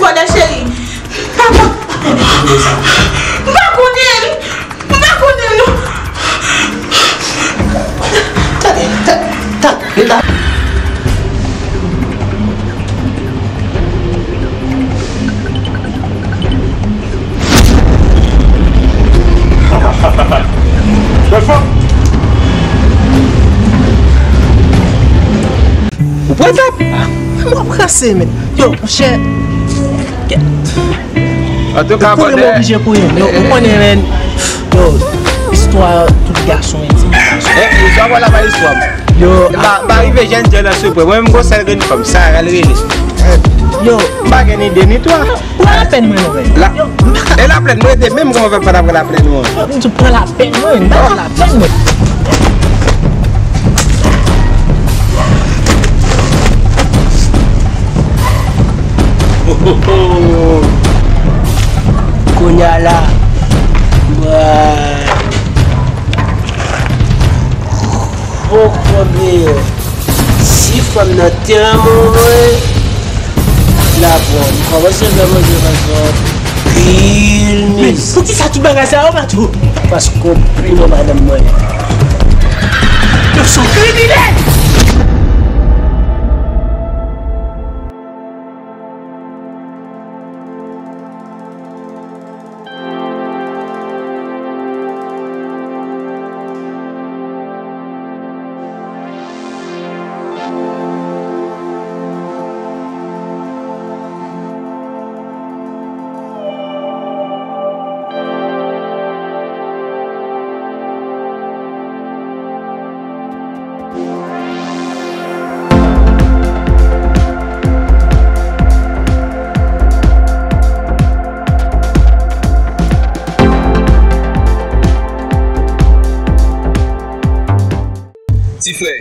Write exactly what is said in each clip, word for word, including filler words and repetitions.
Pandan cheri. Papa. M pa konnen l. M pa konnen l non. Tande, tande, tande. Ou pran tap? M ap ranse men. Yo, monchè. Antouka, kouri, m oblije kouri. Yo, ou konnen, men. Yo, istwa tout gason entim. Eh, istwa, vwala pa istwa. Yo, m pa, m pa rive jwenn jèn nan sou pwen. Mwen menm gon sèl grenn fanm, Sara l rele. Yo, m pa gen ni de ni twa. Pran laplèn mwen non, men. La, e laplèn mwen te menm kòman fè pa ta pran laplèn mwen. M di pran laplèn mwen, m pa pran laplèn mwen. Kounye a la, mwen. Fòk mwen bliye. Si fanm nan te lanmou vre, la bon, m kòmanse fè manje paske anpil mis. Men poukisa tout bagay sa yo, Matyo? Paske w oprime madanm mwen. Yo se yon kriminèl! Ti frè,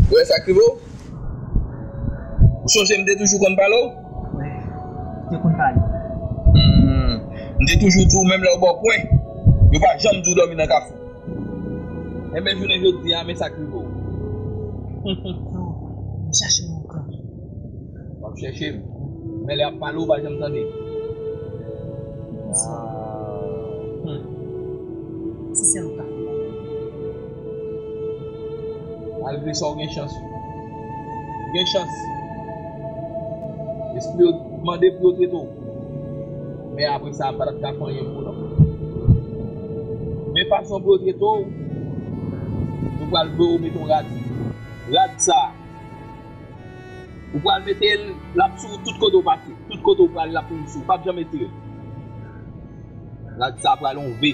ou wè sa k rive w? Ou sonje m te toujou konn pale w? Wi, ou te konn pale. Hmm, m te toujou di w, menm lè w bò kwen, yo pa janm di w dòmi nan kafou. Enben, jounen jodi a, men sa k rive w. M chache w ankò. W ap chèche m. Men lè y ap pale, w pa janm tande. Poukisa? Hmm. Si se yon ka. Malgre sa, w gen chans wi. W gen chans. Espri yo mande pou yo trete w. Men apre sa, pa t ap ka fè anyen pou w non. Men fason pou yo trete w, yo pral vle w mete yon rad. Rad sa, ou pral mete l, l ap sou ou tout kote w pase. Tout kote w prale, l ap toujou sou ou. P ap janm retire l. Rad sa pral yon V.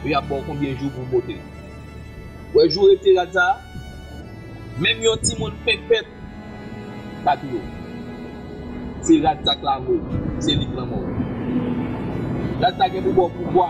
E y ap ba w konbyen jou pou w pote l. Ou wè jou retire rad sa a? Menm yon timoun fenk fèt pa touye w. Se rad sa k lave w, se li k lanmò w. Rad sa gen pou ba w pouvwa.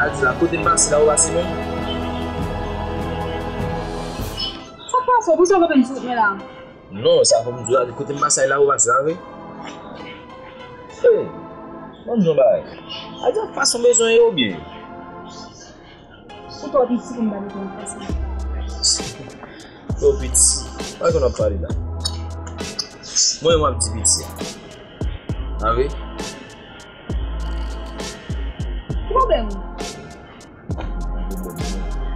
Al di la, kote m pase la, ou pase menm? Sa k pase w? Poukisa w kanpe m sou wout mwen la? Non, sa fò m di w la, kote m pase la, ou pase la, vre? Hey, ban m di yon bagay. Al di la, fason bezwen yo byen. Ou twò piti pou m ta mete nan fè sa. Twò piti. Pa konn ap pale la. Mwen, mwen ap di piti a. A wi? Ki pwoblèm ou?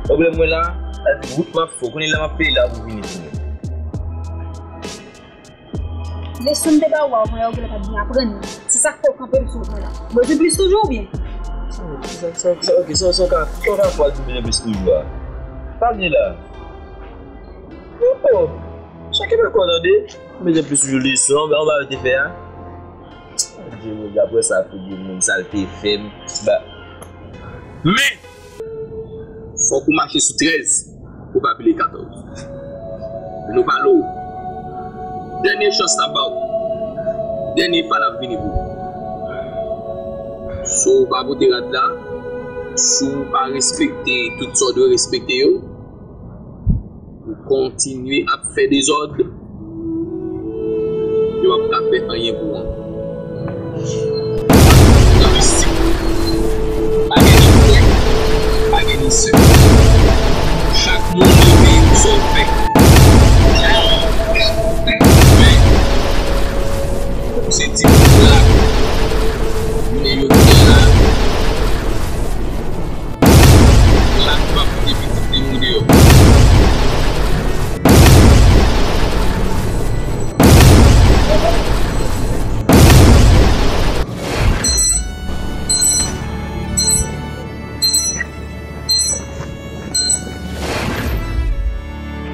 Pwoblèm mwen la, sa di wout m ap fè, ou konnen lè m ap peye la pou vini tounen. Leson m te ba ou a, ou pa wè ou genlè pa t byen aprann li. Se sa k fè w kanpe m sou wout mwen la. Ou bezwen plis toujou oubyen? Sa, sa, sa, ok, sa, sa w ka, sa w ka fè w bezwen plis toujou a. Pa vini la. Oh, oh. Chak gen kò tande. Mete plis sou leson, ba, ba, te fè a. Dye moun, apre sa, figi moun, sa l te fè m. Ba. Men! Fòk ou mache sou trèz pou w pa pile katòz. Nou pale w. Dènye chans n ap ba w. Dènye fwa l ap vini pou ou. Si w pa pote rad la, si w pa respekte tout sa w dwe respekte yo, ou kontinye ap fè dezòd, yo p ap ka fè anyen pou ou ankò. Nan mistik, pa gen ni frè, pa gen ni sè. Chak moun li menm sa w fè. Chak moun li menm sa w fè. Ou se ti moun la. Men yo di la. Lak pa pote pitit li mouri yo.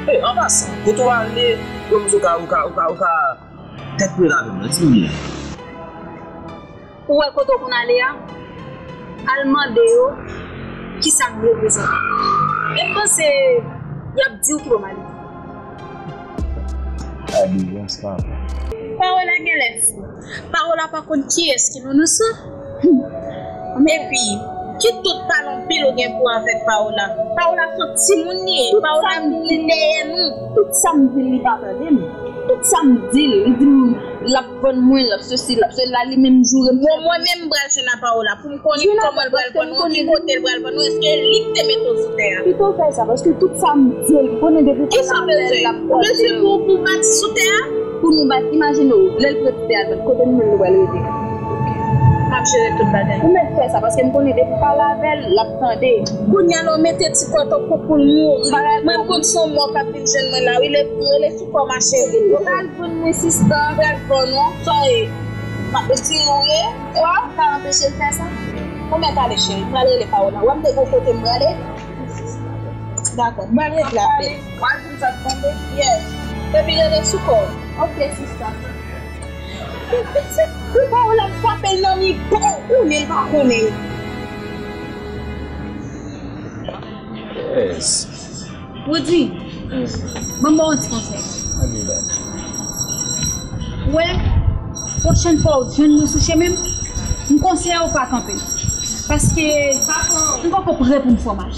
Hey, an pasan, kote w ale, kòm ou ka, ou ka, ou ka, ou ka, tèt prè avè m, di m byen. Ou wè kote w konn ale a? Al mande yo kisa m reprezante. E m panse y ap di w ki bò m ale. Pawòl la genlè fou. Pawòl la pa konn kiyès ki Nounous lan. Epi, ki tout pale anpil ou gen pou avèk Pawòl la? Pawòl la se yon timoun li ye. Pawòl la vin dèyè nou. Tout sa m di l, li pa tande m. Tout sa m di l, li di m l ap vann mwen, l ap sesi, l ap sela, li menm joure m. Bon, mwen menm m pral jwenn a Pawòl la pou m konnen kòman l pral vann nou, ki kote l pral vann nou, èske li k te mete w sou tè a? Pito w fè sa, paske tout sa m di l, m konnen depi pou l avè l, l ap vann. Ou bezwen pou, pou w bat sou tè a? Pou nou bat, imajine w, lè l pran ti tè a, kote nou menm nou pral rete? M ap jere tout bagay. Ou mèt fè sa, paske m konnen depi w pale avè l, l ap tande. Kounye a la, w mete ti kòtòk pou, pou l mouri. Mwen, m konn se yon mò k ap vin jwenn mwen la, wi, le, rele Kòman cheri? Ou pral vann mwen, sista. Pral vann ou. Sa e? M ap di ou ye. Ou pa ka anpeche l fè sa. Konbyen k ale, cheri? M pral rele Paola. Ou wè m te gon kote m prale? Dakò. M pral rete la avè l. W al di m sa k tonbe? Yes. Epi rele sou kò. Ok, sista. Pou Paola m frape l nan mi bon kounye l pa konnen. Yes. Rudy, ban m ba w yon ti konsèy. Wè, pwochèn fwa w jwenn mwen sou chemen m, m konseye w pa kanpe. Paske m poko prè pou m fè w mal.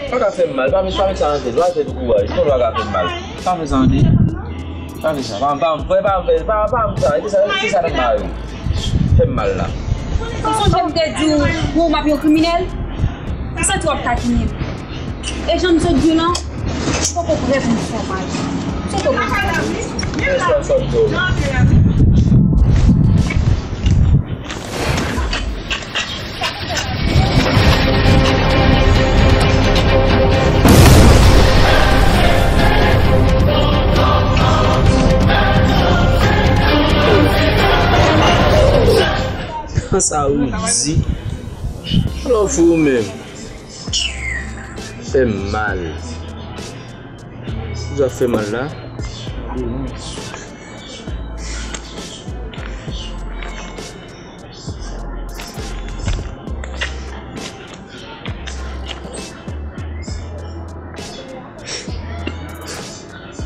Pa ka fè m mal, pa met, pa met sa nan tèt, pa fè tou kouraj, konnen pa ka fè m mal. Pa fè sa tande. Pa fè sa, pa, pa, pa, pa, pa, pa, pa, pa, pa, kisa, kisa nan mari w? Fè m mal la. Ou sonje m te di w, ou m ap yon kriminèl? Ou santi w ap takine m. E jan m sot di w lan, m poko prè pou m fè w mal. Sot w. Sa Rudy. Alò, fou ou menm. Fè m mal. Sa fè mal la.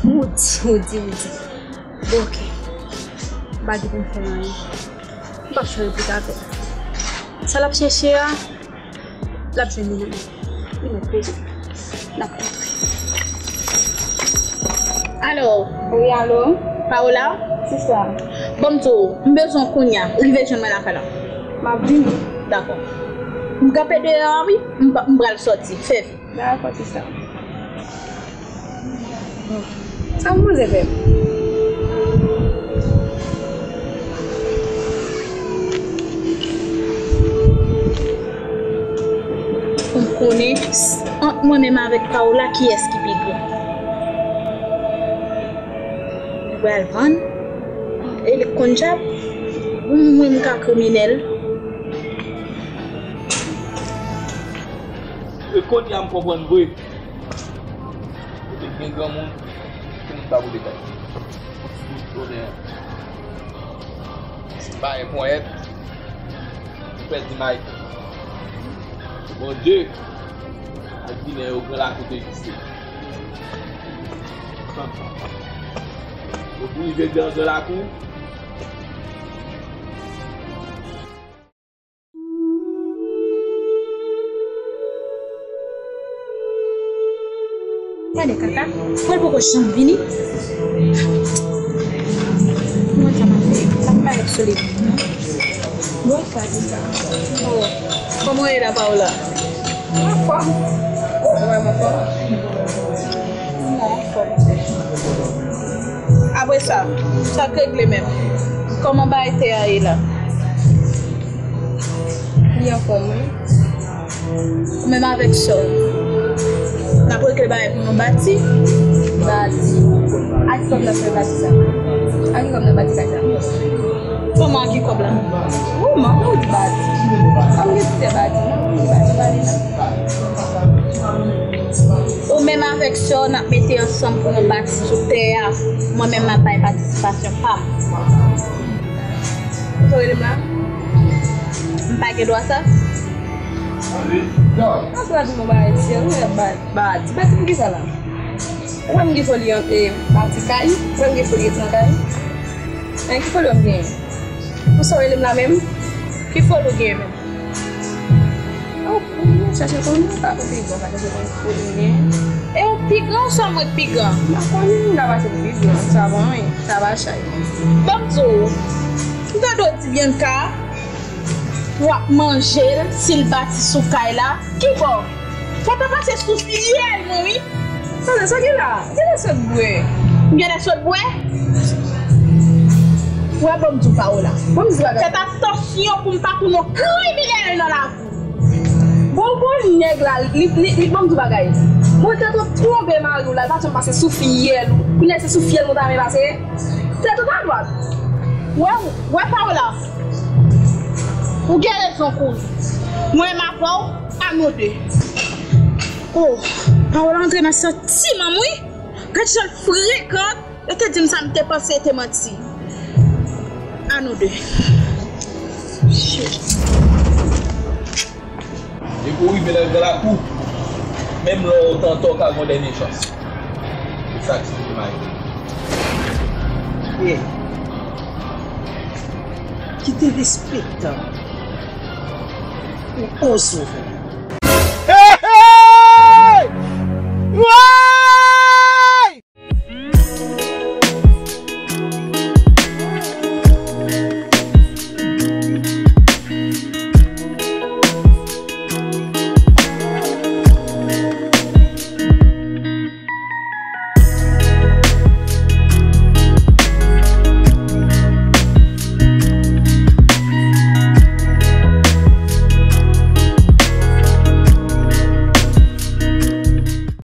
Rudy, Rudy, Rudy. Bon, ok. M pa gen pou m fè anyen. M p ap fè replik avè l. Sa l ap chèche a, l ap jwenn li nan men. Li mèt poze. N ap kontre. Alo? Wi, alo? Paola? Sista. Bon, m di w, m bezwen w kounye a. Rive jwenn mwen lakay la. M ap vini. Dakò. M kanpe deyò a, wi. M pa, m pral sòti. Fè vit. Dakò, sista. Sa w panse fè? Pou m konnen, ant mwen menm avèk Paola, kiyès ki pi gran? Ou pral vann? E li k konn djab? Ou mwen m ka kriminèl? E kounye a m konprann vre. Kote gen granmoun, timoun pa boule kay. Tonè. Se pa yon ponyèt. Ou pèdi Mike. Bondye. Ak Ginen yo, Gran Lakou te egziste. Ou tou rive devan Gran Lakou. Gade kaka, Pòl poko janm vini. Mwen sa m ap fè, sa m pa ret sou li. Bon, sa di sa. Oh, kòman w ye la, Paola? Mwen anfòm. Ou wè m anfòm? Mwen anfòm. Apre sa, sa k regle menm? Kòman bagay tè a ye la? Li anfòm, wi. Ou menm avèk sè w, n ap regle bagay pou nou bati. Bati? A ki kòb n ap fè bati sa? A ki kòb n ap bati kay sa? Kòman a ki kòb la? Ou manke ou di bati. Kòm gen ti tè bati, non? Ou di bati, bati, non? Ou menm avèk sè w, n ap mete ansanm pou nou bati sou tè a. Mwen menm, m ap bay patisipasyon pa m. Ou sa w rele m la? M pa gen dwa sa? Antre la di m yon bagay serye, bati, bati pou kisa la? Ou wè m gen foli, e, bati kay? Ou wè m gen foli ret nan kay? Hein, ki foli m genyen? Pou sa w rele m la menm? Ki foli w genyen menm? Oh, mwen chache konnen, pa kote bon, pa kote bon, kote mwen. E ou pi gran, ou sè mwen k pi gran? M pa konnen, m ta pase pou pi gran, sa bon, wi, sa pa chay. Ban m di w, m tande w di Bianca, w ap manje l si l bati sou kay la, ki bò? Fò w ta pase sou fyèl mwen, wi. Tande, sa gen la? Genlè sot bwè. M genlè sot bwè? Ou wè, ban m di w, Paola. Ban m di bagay. Fèt atansyon pou m pa konn yon kriminèl nan lavi w. Bon, bon, nèg la, li, li, li, ban m di w bagay. Mwen tèt ou twonbe mari w la, li pa janm pase sou fyèl ou. Kounye a se sou fyèl mwen ta renmen pase. Tèt ou pa dwat. Wè, wè, Paola. Ou gen rezon, kouz. Mwen menm avè w, a nou de. Oh, Paola antre nan santiman m, wi. Gad jan l frekan. Yo te di m sa, m te panse se te manti. A nou de. Shit. Depi w rive nan Gran Lakou, menm lè w tante w ka gen yon dènye chans. Se sa ki rive m a ye. Yeah. Ki derespektan. Ou oze w fè.